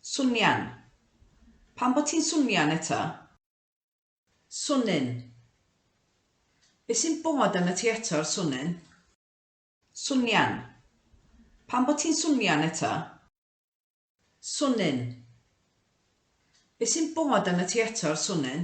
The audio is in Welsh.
Swnian. Pam bod ti'n swnian eto? Swnyn. Be sy'n bod arnat ti eto'r swnyn? Swnian. Pam bod ti'n swnian eto? Swnyn. Be sy'n bod arnat ti eto'r swnyn?